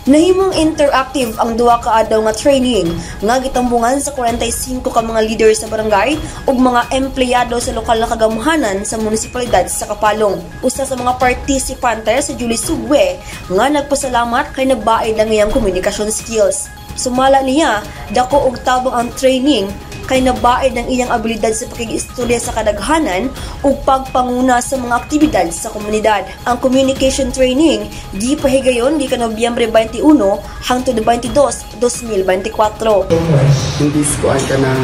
Nahimong interactive ang duha ka adlaw nga training nga gitambungan sa 45 ka mga leader sa barangay ug mga empleyado sa lokal na kagamhanan sa munisipalidad sa Kapalong. Usa sa mga partisipante, si Julie Sugwe, nga nagpasalamat kay nabaid ang iyang communication skills. Sumala niya, dako og tabang ang training kay nabaid ang iyang abilidad sa pakigistorya sa kadaghanan ug pagpanguna sa mga aktibidad sa komunidad. Ang communication training gipahigayon gikan Nobyembre 21 hangtod 22, 2024. In this kuan ka ng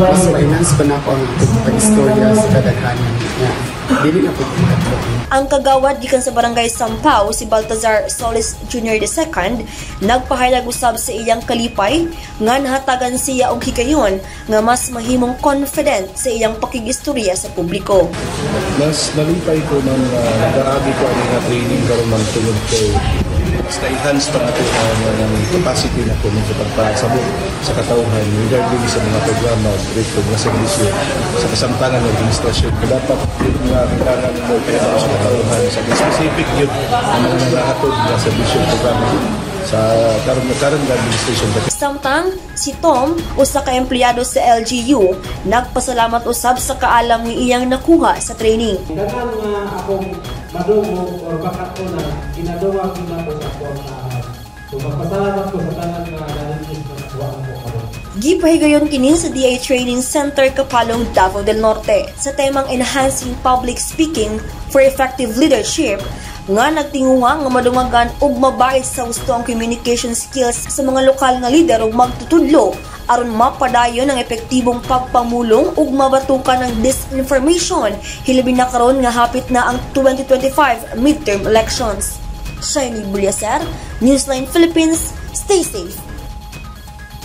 mas ma-enhance pa na ako ang pag-istorya sa kadaghanan niya. Dili na po. Ang kagawad gikan sa Barangay Sampao, si Baltazar Solis Jr. II, nagpahayag usab sa iyang kalipay nga nahatagan siya og higayon nga mas mahimong confident sa iyang pakigistorya sa publiko. Mas nalipay ko, ma'am, na nagaagi ko ang nga training karon, ma'am, tungod kay mas na-enhance pa nato ang ng capacity na ko sa pagpasabot sa katawhan regarding sa mga programa o proyekto, mga serbisyo sa kasamtangan ng administrasyon. Dapat yun nga kailangan mo kaya sa katawhan sa specific yun ang mga nahatod na serbisyo, programa sa karon nga administration. Samtang si Tom, usa ka empleyado sa LGU, nagpasalamat usab sa kaalam ni iyang nakuha sa training. Daghan nga akong madungog or bakatunan, ginagawa ko na ko sa akong tahanan. So magpasalamat ko sa tanan nga knowledge na nakuha ko karon. Gipahigayon kini sa DA Training Center, Kapalong, Davao del Norte sa temang Enhancing Public Speaking for Effective Leadership nga nagtinguha nga madungagan ug mabait sa husto ang communication skills sa mga lokal nga lider ug magtutudlo aron mapadayon ang epektibong pagpamulong ug mabatukan ang disinformation, hilabi na karon nga hapit na ang 2025 midterm elections. Shiny Bulyaser, Newsline Philippines, stay safe.